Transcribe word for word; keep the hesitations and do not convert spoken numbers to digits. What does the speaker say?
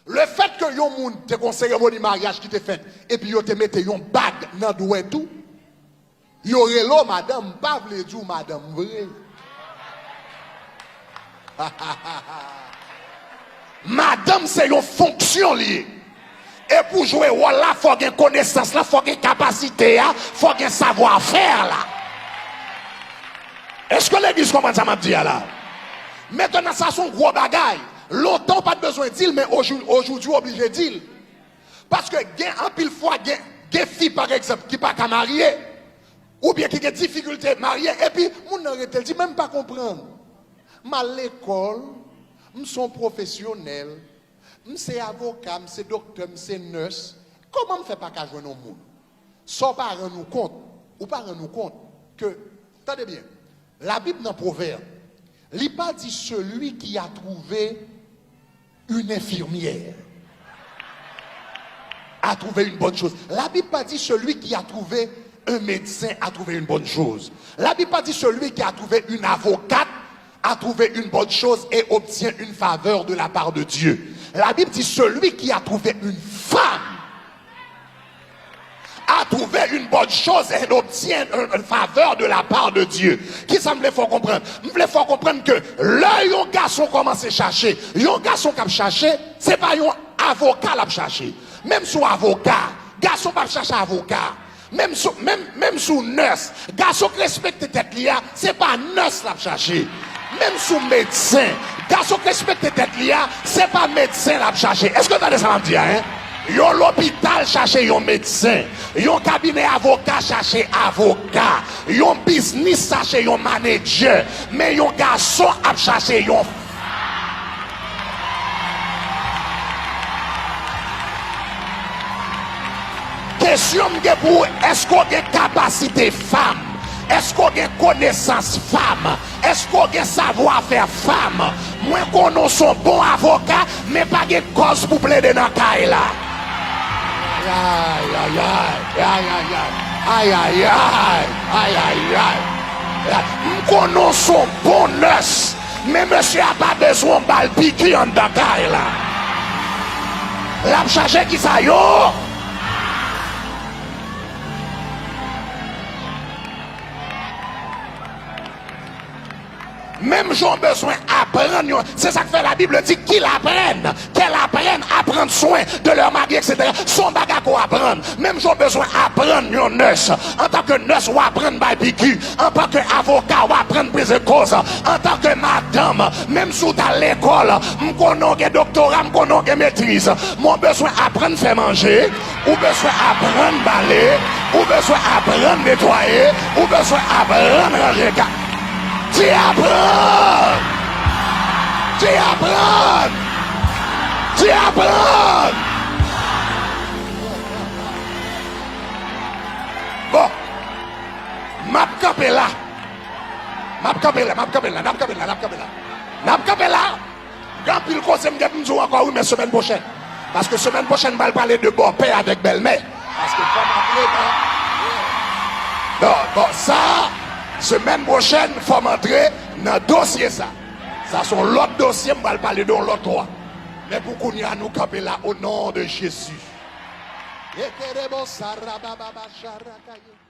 Lefètke yon moun te gen yon seremoni maryaj ki te fèt, epi yo te mete yon bag nan dwèt ou, yo rele w madanm, pa vle di w madanm vre. Madanm se yon fonksyon li ye. E pou jwe wòl la, fò gen konesans lan, fò gen kapasite a, fò gen savwafè la. Èske legliz konprann sa m ap di a la? Mentnan, sa se yon gwo bagay. Lontan, w pa t bezwen di l, men ojou-, ojoudwi, w oblije di l. Paske gen anpil fwa, gen, gen fi, pa egzanp, ki pa ka marye, oubyen ki gen difikilte marye, epi moun nan rete, l di, "Men m pa konprann. M al lekòl, m se yon pwofesyonèl, m se avoka, m se doktè, m se nès. Kòman m fè pa ka jwenn yon moun?" Sa w pa rann ou kont, ou pa rann ou kont ke, tande byen, Labib nan Pwovèb, li pa di celui qui a trouvé une infirmière a trouvé une bonne chose. Labib pa di celui qui a trouvé un médecin a trouvé une bonne chose. Labib pa di celui qui a trouvé une avocate a trouvé une bonne chose et obtient une faveur de la part de Dieu. Labib di celui qui a trouvé une femme a trouvé une bonne chose et obtient une faveur de la part de Dieu. Kisa m vle fè w konprann? M vle fè w konprann ke lè yon gason kòmanse chache, yon gason k ap chache, se pa yon avoka l ap chache. Menm si w avoka, gason p ap chache avoka. Menm si, menm, menm si w nès, gason k respekte tèt li a, se pa nès l ap chache. Menm si w medsen, gason k respekte tèt li a, se pa medsen l ap chache. Èske w tande sa m ap di a, en? Yon lopital chache yon medsen. Yon kabinè avoka chache avoka. Yon biznis chache yon manedjè. Men yon gason ap chache yon Kesyon m gen pou ou, èske w gen kapasite fanm? Èske w gen konesans fanm? Èske w gen savwafè fanm? Mwen konnen w se yon bon avoka, men pa gen kòz pou plede nan kay la. Ayayay, ayayay, ayayay, ayayay. M konnen w se yon bon nès. Men mesye a pa bezwen yon bal piki anndan kay la. L ap chache kisa yo? Menm jan w bezwen aprann yon, se sa k fè Labib di, qu'il apprenne, qu'elle apprenne à prendre soin de leur mari, et cetera. Se yon bagay ke w aprann. Menm jan w bezwen aprann yon nès. Antanke nès, w aprann bay piki. Antanke avoka, w aprann peze koz. Antanke madanm, menm si w t al lekòl, m konnen w gen doktora, m konnen w gen metriz. Men w bezwen aprann fè manje, ou bezwen aprann bale, ou bezwen aprann netwaye, ou bezwen aprann ranje kay. Di aprann! Di aprann! Di aprann! Bon, m ap kanpe la. M ap kanpe la, m ap kanpe la, n ap kanpe la, n ap kanpe la. N ap kanpe la. Gen anpil koze m gen pou m di w ankò, wi, men semèn pwochèn. Paske semèn pwochèn, m pral pale de bòpè avèk bèlmè. Paske fò m antre nan. Bon, bon, sa, semèn pwochèn, fò m antre nan dosye sa. Sa se yon lòt dosye, m pral pale de yon lòt lwa. Men pou kounye a, nou kanpe la, au nom de Jésus. Ekerebo sarababa sharakaye.